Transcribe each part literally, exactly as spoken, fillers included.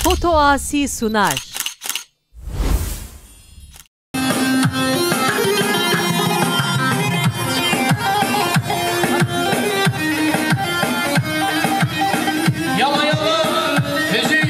Foto Asi sunar. Yalla, yalla, hêjî.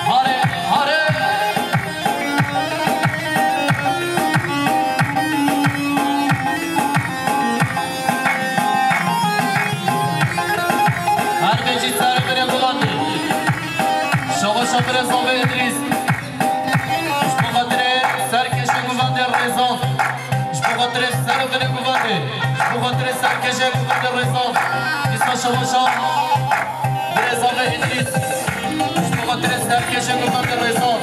Hare, hare. Her bêjî ser binê guvan de. Şoxo şoxirê Zovê Îdrîs. Ji bo xatirê serkêşê guvan de rêzan. Ji bo xatirê ser û binê guvan de. Ji bo xatirê serkêşê guvan de rêzan. Dîsa şoxo şox. Birêza me Îdrîs, ji bo xatirê serkêşê guvan de rêzan.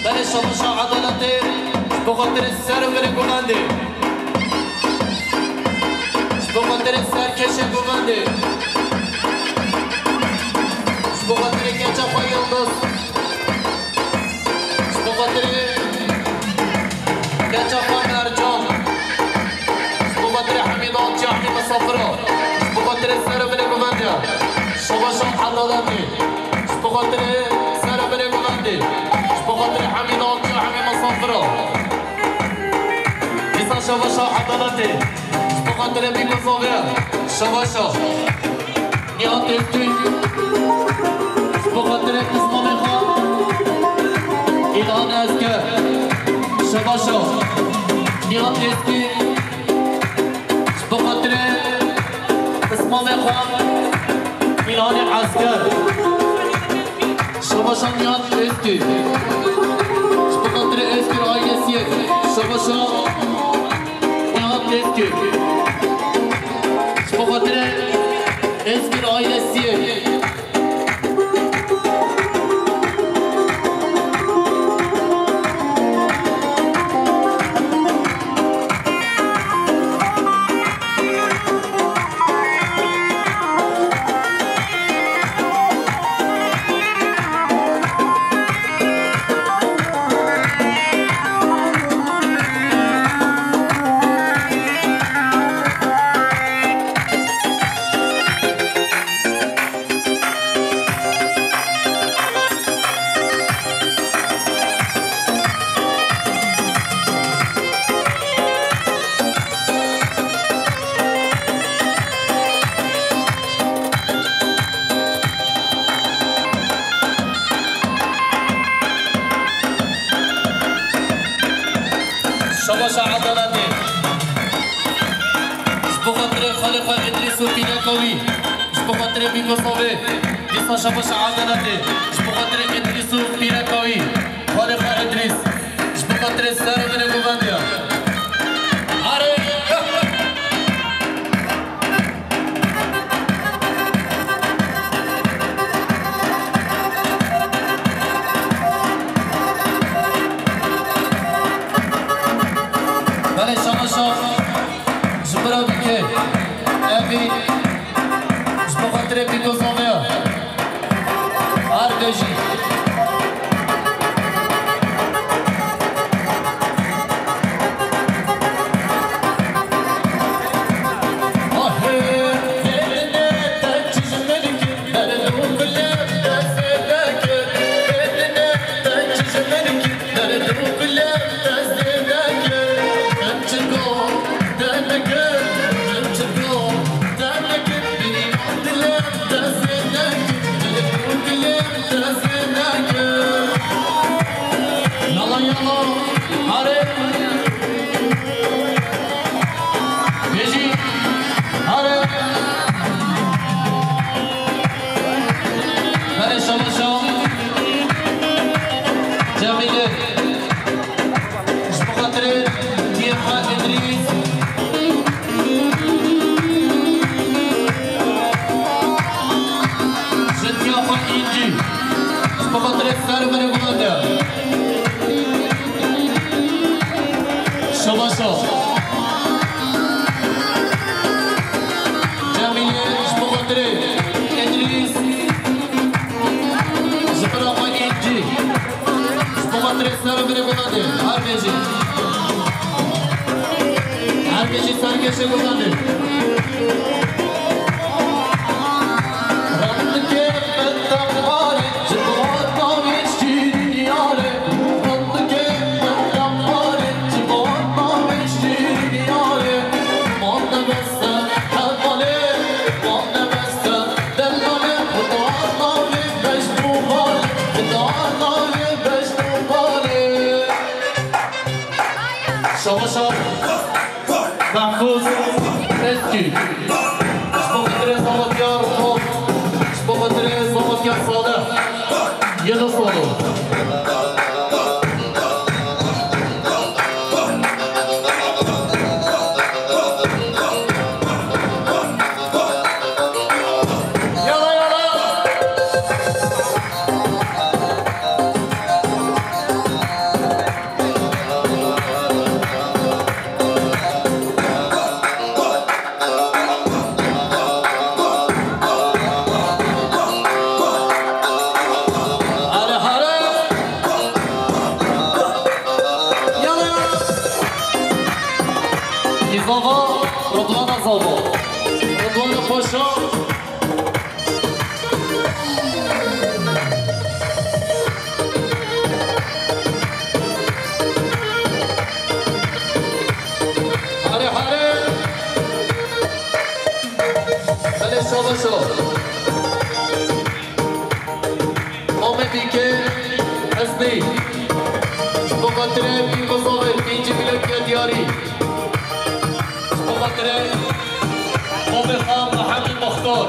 Belê şoxo şox edaletê, ji bo xatirê ser û binê guvan de. Ji bo xatirê serkêşê guvan de. Ji bo xatirê keça xwe Yildiz. Ji bo xatirê keça xwe Mercan. Ji bo xatirê Hemîd Alçiya, Hemîd Misafira. Ji bo xatirê ser û binê guvan de. Şoxo şox edaletê. Ji bo xatirê ser û binê guvan de. Ji bo xatirê Hemîd Alçiya, Hemîd Misafira. Dîsa şoxo şox edaletê. Ji bo xatirê Bîko Zovê. Şoxo şox. Nihat Öztürk. Ji bo xatirê pismamê xwe. Îlhan Esker. Şoxo şox. Nihat Öztürk. Ji bo xatirê pismamê xwe Îlhanê Esker. Şoxo şox Nihat Öztürk. Ji bo xatirê Öztürk ailesiyê. Şoxo şox Nihat Öztürk. Ji bo xatirê Öztürk ailesiyê. Şoxo şox edaletê. Ji bo xatirê xalê xwe Îdrîs û pîreka wî. Ji bo xatirê Bîko Zovê. Dîsa şoxo şox edaletê. Ji bo xatirê Îdrîs û pîreka wî. Xalê xwe Îdrîs. Ji bo xatirê ser û binê guvan de. Are. Belê şoxo şox. Ji bira bike. Evî. Ji bo xatirê Bîko Zovê. Ardejî. Şabaşo. Cemîlê ji bo xatirê Îdrîs. Ji bira xwe Încî. Ji bo xatirê ser û binê Guhadê. Her bêjî. Her bêjî serkêşê Guhadê. Rindikê min te parê, ji bo navê şîrîn yarê. Rindikê min te parê, ji bo navê şîrîn yarê. Mande bes hevalê, mande bes delmalê, bi te navê beş nû balê, bi te navê beş nû balê. Şabaşa Mehfûz Eskî. Ji bo xatirê Zavatiyar Pol. Ji bo xatirê Zavatiyar Salih. Yeni solo. Yala, yala. Hare, hare. Yala, yala. Zava, Ridwana Zava. Ridwana Paşa. Hare, hare. Belê, şabaşo. Amê Bîkê Hesnî. Ji bo xatirê Pîr Bizavê, pêncî mîletiya diyarî. Ji bo xatirê Komê xwe Mehemî Muxtar,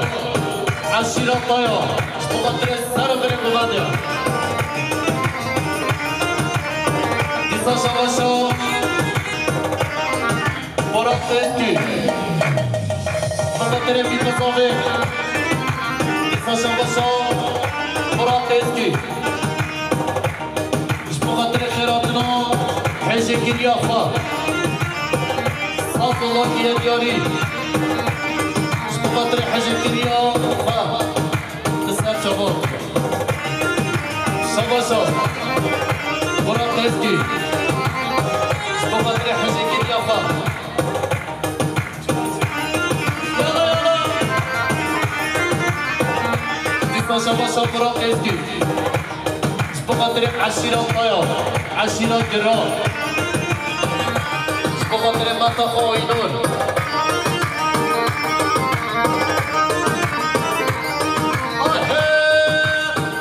eşîra Taya, ji bo xatirê ser û birê Guhadê. Dîsa şabaşo Burak Eskî. Ji bo xatirê Pîr Bizavê. Dîsa şabaşo Burak Eskî. Ji bo xatirê xêratina hejêkiriya xwe. Saz û lakiye diyarî. Ji bo xatirê hejêkiriya xwe. Li ser çavan. Şabaşa. Burak Eskî. Ji bo xatirê hejêkiriya xwe. Yala, yala. Dîsa şabaşa Burak Eskî. Ji bo xatirê eşîra Taya, eşîra Giran. Ji bo xatirê mata xwe Aynur. Ahe,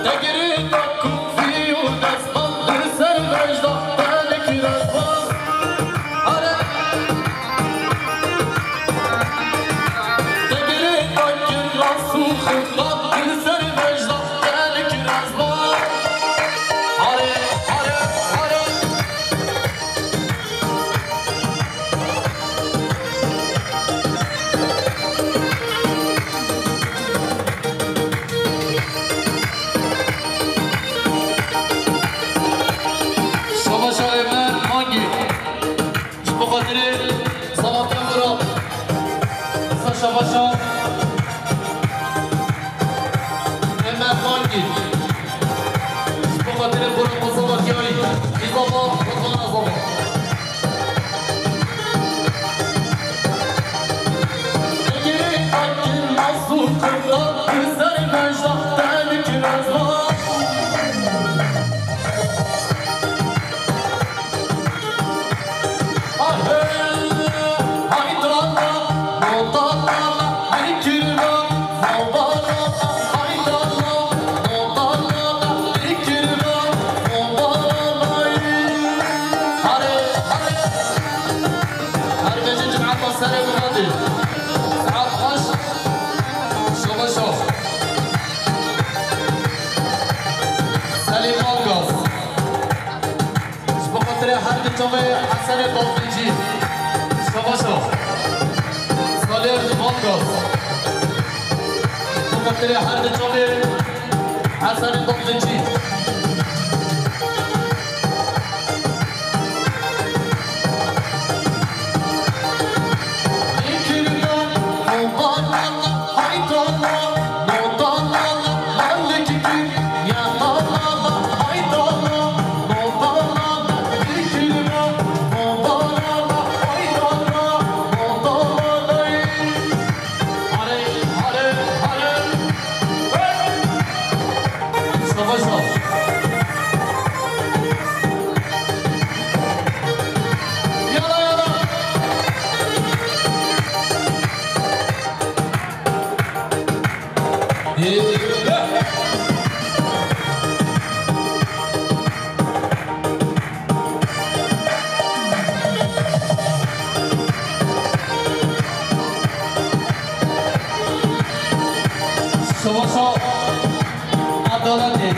degirê da kufî û destband li ser vejda, tenik rezband. Are. Degirê da kilas û xirxan, li ser vejda, tenik rezband. Are, are, are. Şabaşa Ömer Mangî. Ji bo xatirê Salatya Murat. Saşa Başa. Ömer Mangî. Ji bo xatirê Burak Salatya. Îzaba, Ozan Azaba. Her bêjin cemaeta serê bihatî. Saet heşt. Şoveşo. Selîm Balgaz. Ji bo xatirê her du çavê Hesenê Baldincî. Şoveşo. Salih Balgaz. Ji bo xatirê her du çavê Hesenê Baldincî.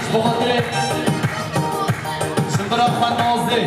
Ji bo xatirê ji bira xwe Nazê.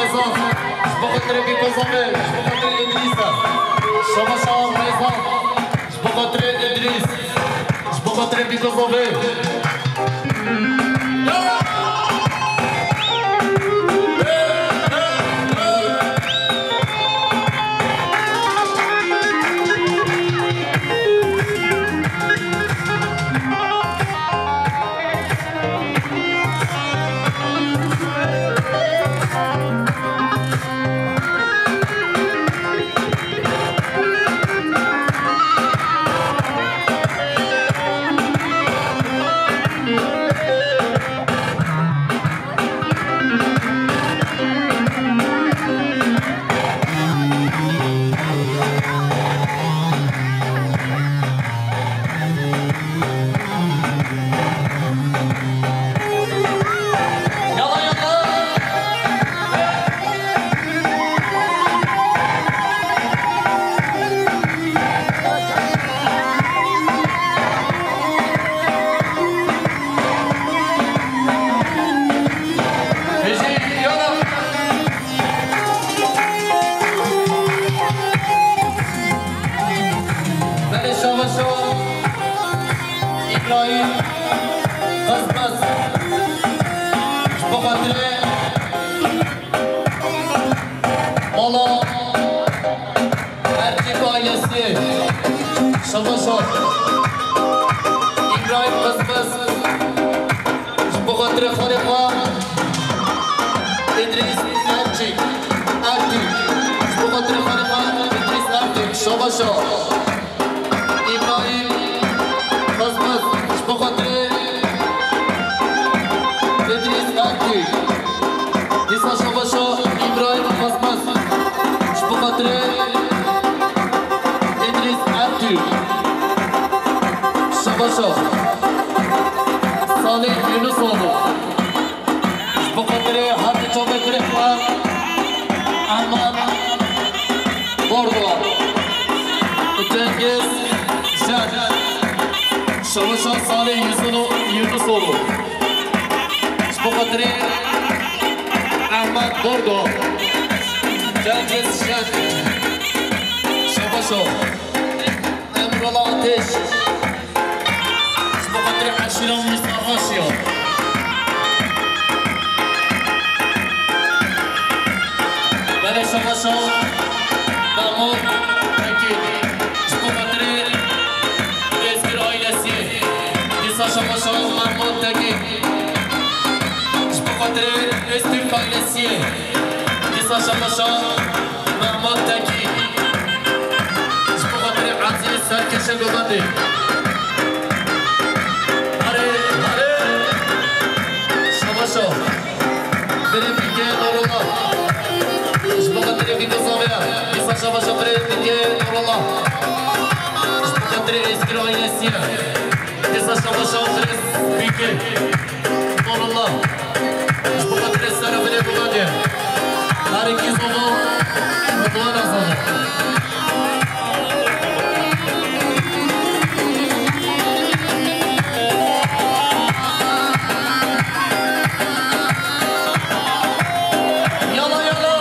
Ji bo xatirê Bîkozovê, ji bo xatirê Îdrîsa. Şabaş a Rêzan, ji bo xatirê Îdrîs, ji bo xatirê Bîkozovê. Belê şabaşo Îbrahîm Qizmiz, ji bo xatirê mala Erçîk ailesî. Şabaşo Îbrahîm Qizmiz, ji bo xatirê xalê xwe Îdrîs Erçîk, Ertûk. Ji bo xatirê xalê xwe Îdrîs Ertûk. Şabaşo Îbrahîm Qizmiz, ji bo xatirê Îdrîs Ertûk. Dîsa şabaşo Îbrahîm Qizmiz, ji bo xatirê Îdrîs Ertûk. Şabaşo Salih Yunusoğlu. Ji bo xatirê her du çavê kurê xwe Ehmed Bordo, Cengiz Şen, Şabaşo Salih Yunusoğlu. Ji bo xatirê Ehmed Bordo, Cengiz Şen, Şabaşo. Emrullah Ateş. Ji bo xatirê eşîra Mîsa Raşiya. Belê şabaşo Mahmud Tekî. Ji bo xatirê Êzgir ailesiyê. Dîsa şabaşo Mahmud Tekî. Ji bo xatirê Êztürk ailesiyê. Dîsa şabaşo Mahmud Tekî. Ji bo xatirê Ezîz Serkeşe Govendê. Hare, hare. Şabaşo. Birê Bîkê Nurullah. Ji bo xatirê Bîkê Zaviya. Dîsa şabaşo birê Bîkê Nurullah. Ji bo xatirê Êzgir ailesiyê. Dîsa şabaşo birê Bîkê Nurullah. Ji bo xatirê Serafînê Gulanê. Tarîkî Zomo, Ridwana Zomo. Yala yala,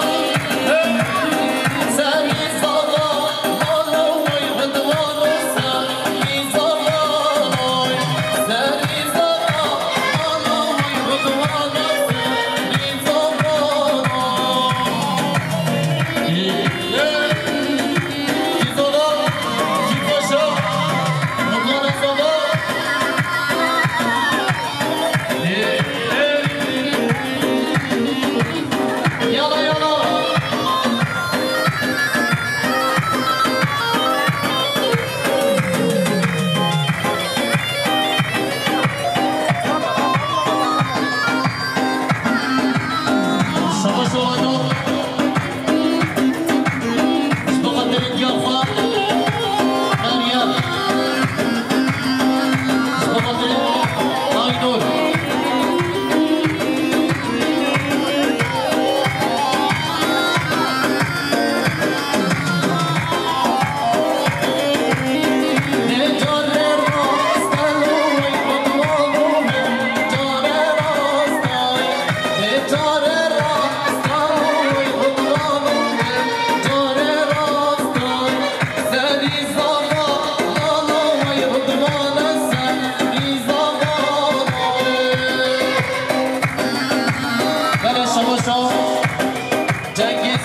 hey, Serî Zava, mala wî Ridwana Serî Zava, hey, Serî Zava, mala wî Ridwana Serî Zava, hey.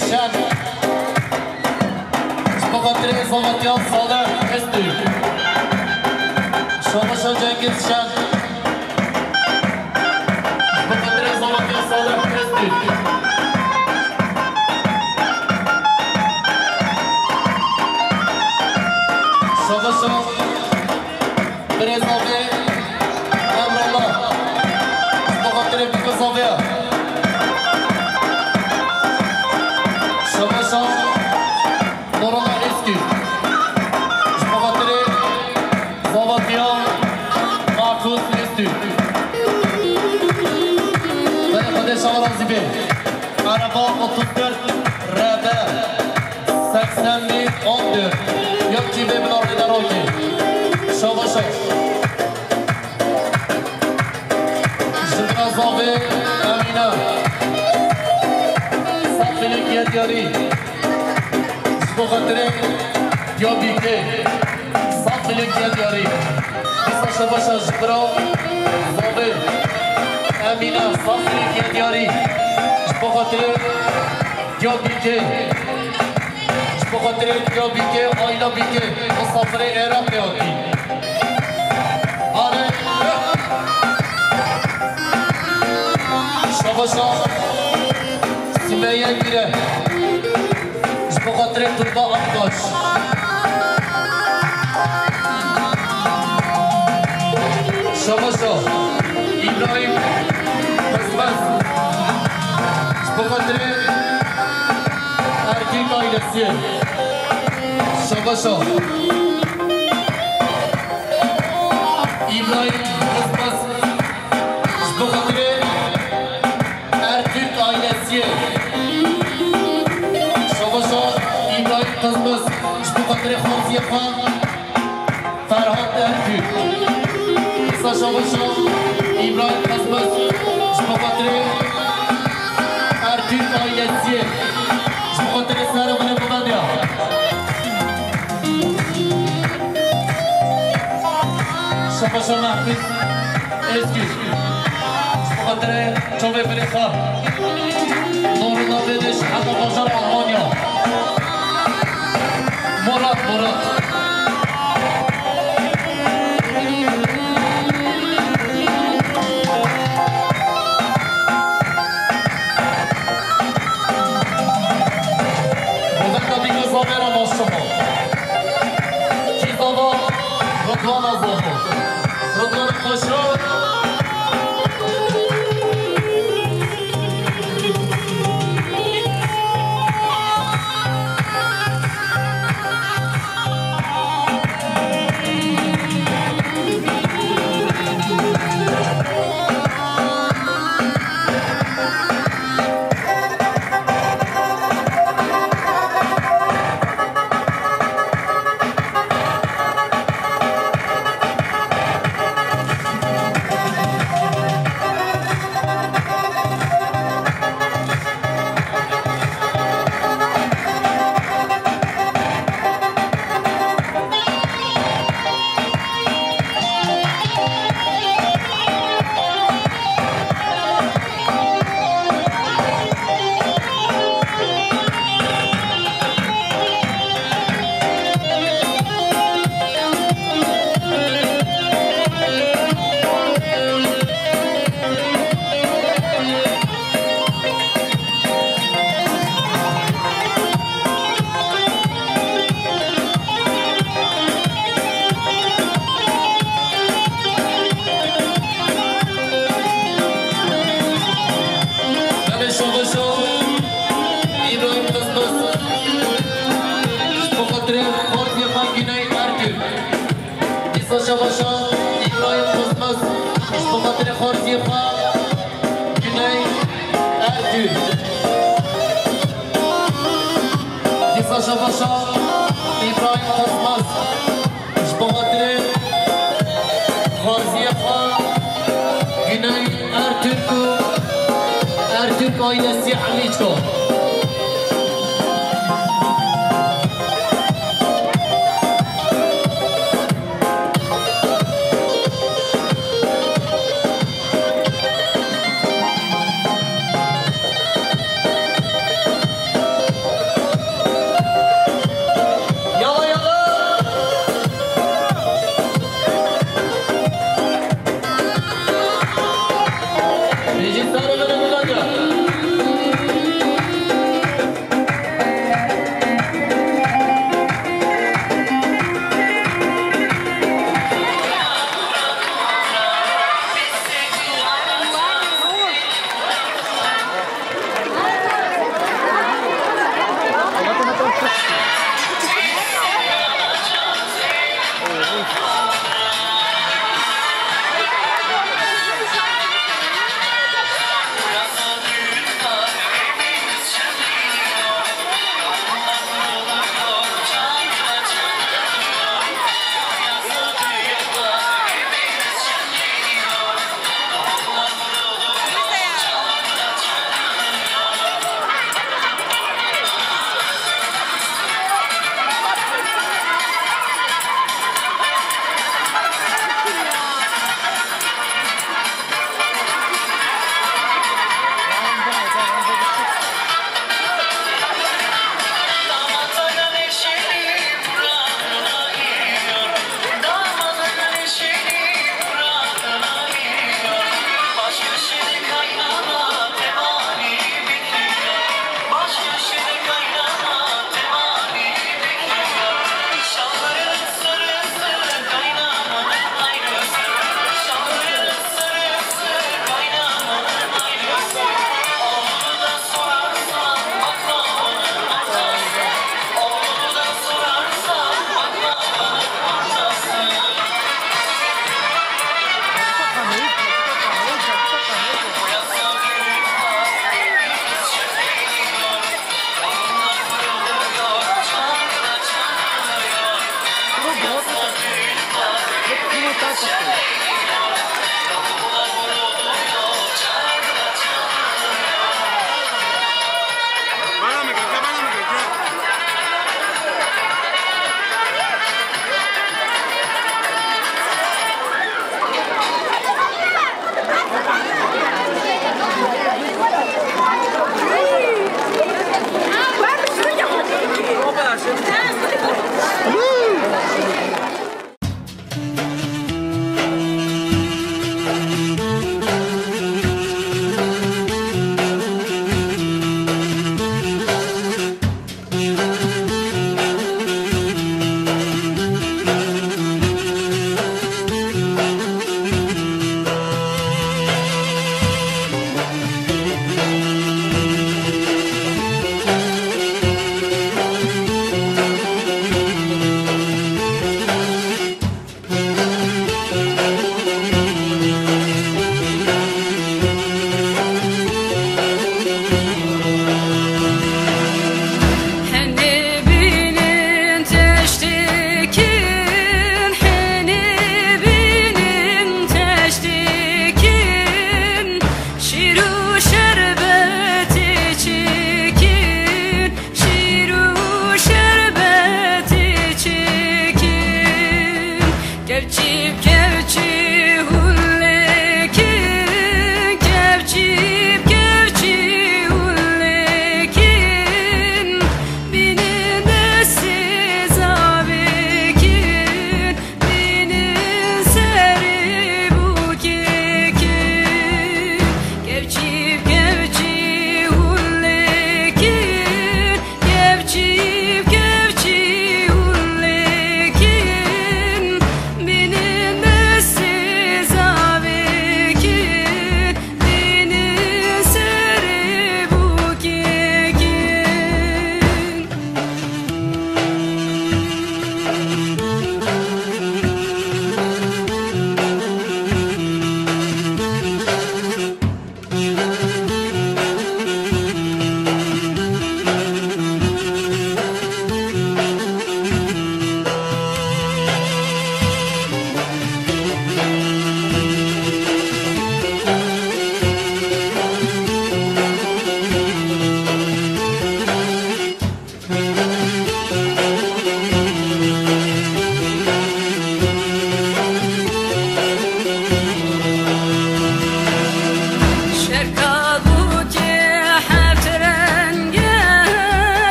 Şen. Ji bo xatirê zavetiya Salih Hestû. Şabaşa Cengiz Şen. Ji bo xatirê zavetiya Salih Hestû. Şabaşa Birêz Zavê Emrullah. Ji bo xatirê Bîka Zavê ya. Şabaşa Nurullah Eskî. Ji bo xatirê zavetiya Mahfuz Eskî. Xwedê Xwedê şawa razî bê. Araba otuz dört R B seksen bir on dört. Yok ki be buna reda roki. Şabaşa. Ji Brazavê Emîne. Safilêkiye diyarî. Ji bo xatirê Diyarbîkê. Safilêkiye diyarî. Dîsa şebaşa ji Brazavê Emîne. Safilêkiye diyarî. Ji bo xatirê Diyarbîkê. Ji bo xatirê Diyarbîkê, aîla Bîkê, misafirê Iraqê hatî. Are. Şabaşa Simeye Gire. Ji bo xatirê Turba Akbaş. Şabaşa Îbrahîm Qizmez. Ji bo xatirê Erkek ailesiyê. Şabaşa Îbrahîm Qizmez. Ji bo xatirê Ertürk ailesiyê. Şabaşa Îbrahîm Qizmez. Ji bo xatirê xwarziyê xwe. Ferhat Ertürk. Dîsa şabaşa Îbrahîm Qizmez. Ji bo xatirê Ertürk ailesiyê. Ji bo xatirê serê xwe bibendira. Şabaşa Mehmet Eskî. Ji bo xatirê çavê birê xwe. Nurullah Bêdeş, heta bajar Almanya. Murat, Murat. Bebeka Bîka Zavê re maşema. Kî zava? Ridwana zava. Ridwana Paşa. Belê şabaşa Îbrahîm Qizmez. Ji bo xatirê xwarziyê xwe Güney Ertürk. Dîsa şabaşa Îbrahîm Qizmez. Ji bo xatirê xwarziyê xwe Güney Ertürk. Dîsa şabaşa Îbrahîm Qizmez. Ji bo xatirê xwarziyê xwe Güney Ertürk û Ertürk ailesi Elîçko.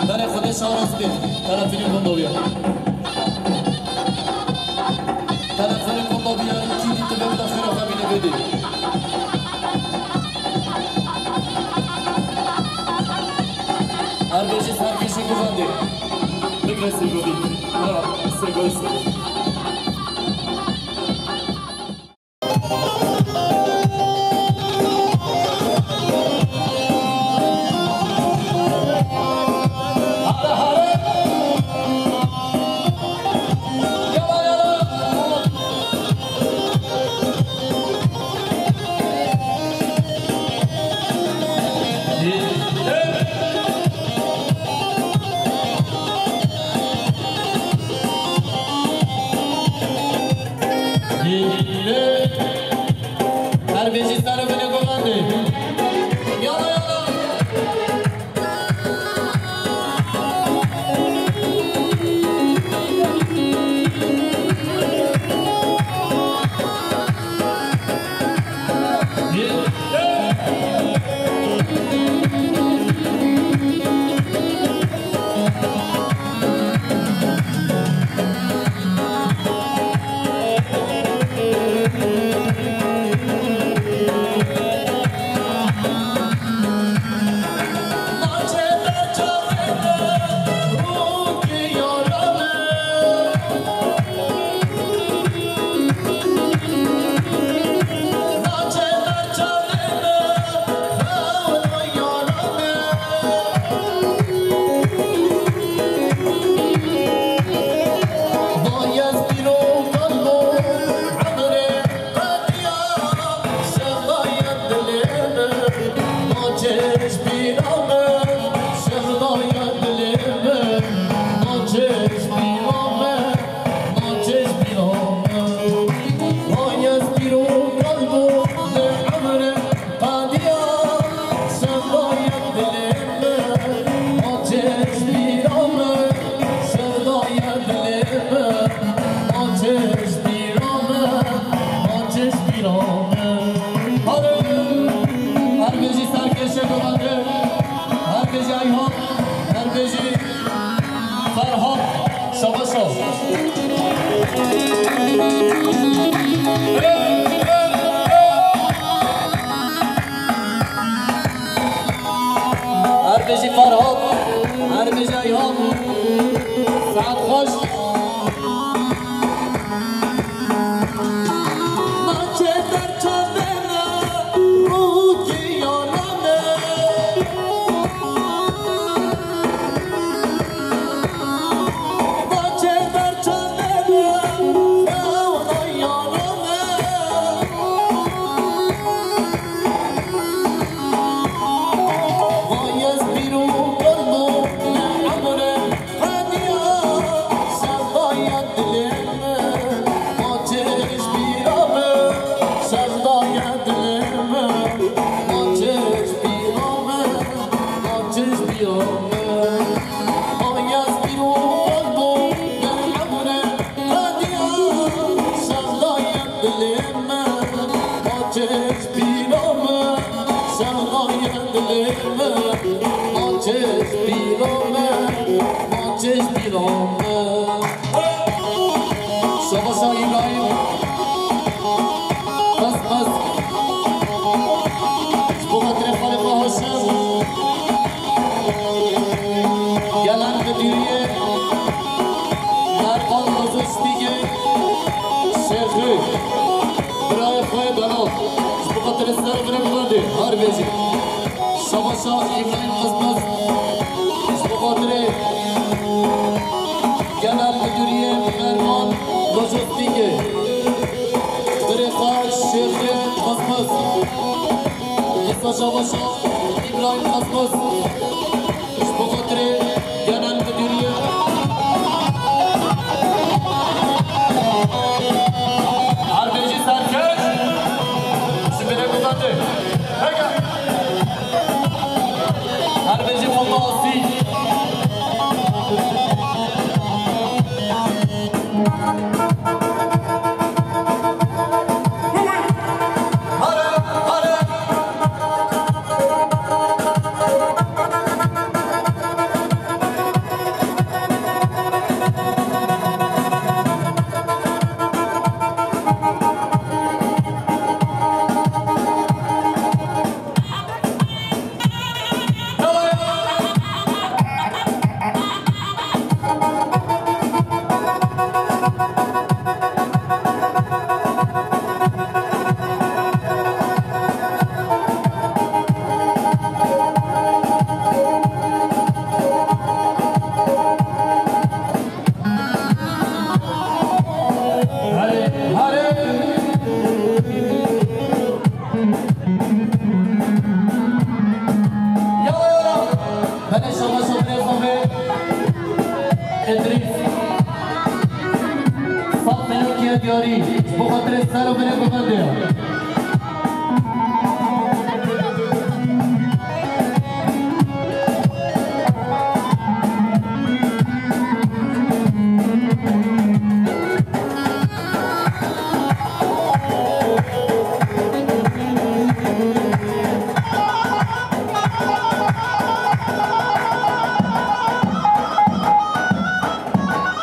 Berê Xwedê şarast bê. Telefonê gundoviya. Telefonê gundoviya. Kî dî dibe bila xêra xwe bîne bêdê. Her bêjî serkêşê govendê. Bigre sêgovî. Ha, sêgovî sêgovî. Her bêjî ser û binê govendê. Yala, yala. Her bêjî serkêşê govendê, her bêjî Eyhan, her bêjî Ferhat, şabaş o. Her bêjî Ferhat, her bêjî Eyhan, saet xweş. Şabaşa Îbrahîm. Qas, qas. Ji bo xatirê xalê xwe Haşim. Gelen Bedîriyê. Mervan Lozistîkê. Şêxî. Birayê xwe Beno. Ji bo xatirê ser binê bibendê. Her bêjî. Şabaşa Îbrahîm Qizmez. Ji bo xatirê Genel Müdüriyê Mervan Lojistîkê. Birê xwe Şêxê Qizmez. Qisa şabaşa Îbrahîm Qizmez. Ji bo xatirê Genel Müdüriyê. Her bêjî serkeş. Ji binê bibendê. Hege. Her bêjî Funda Asî. Ji bo xatirê ser û binê guvendê ye.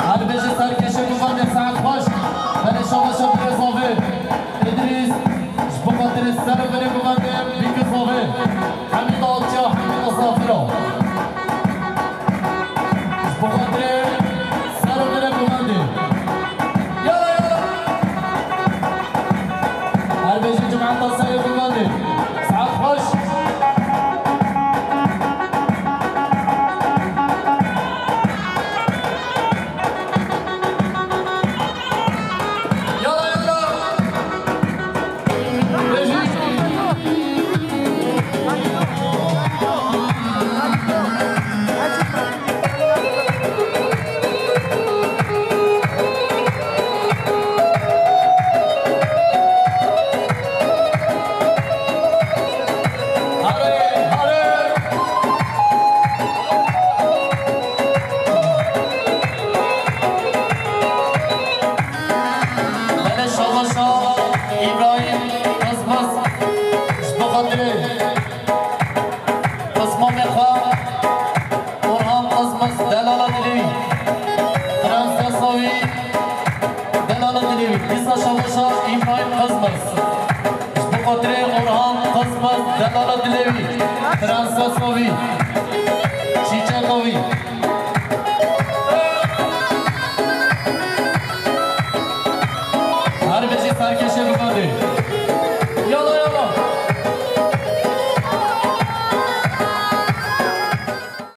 Her bêje serkêşê guvendê saet xweş. Belê şabaşa birêz avê. Îdrîs, ji bo xatirê ser û binê guvendê bîke zavê. Hemî dalçiya, hemî misafira. Ji bo xatirê ser û binê guvendê. Yala, yala. Her bêje cemaeta serê guvendê. Saet xweş. Yala, yala. Belê şabaşa Îbrahîm Qizmiz, ji bo xatirê qismamê xwe, Orhan Qizmiz, delala dilê wî, prensesa wî, delala dilê wî. Dîsa şabaşa Îbrahîm Qizmiz, ji bo xatirê Orhan Qizmiz, delala dilê wî, prensesa wî, çîçeka wî.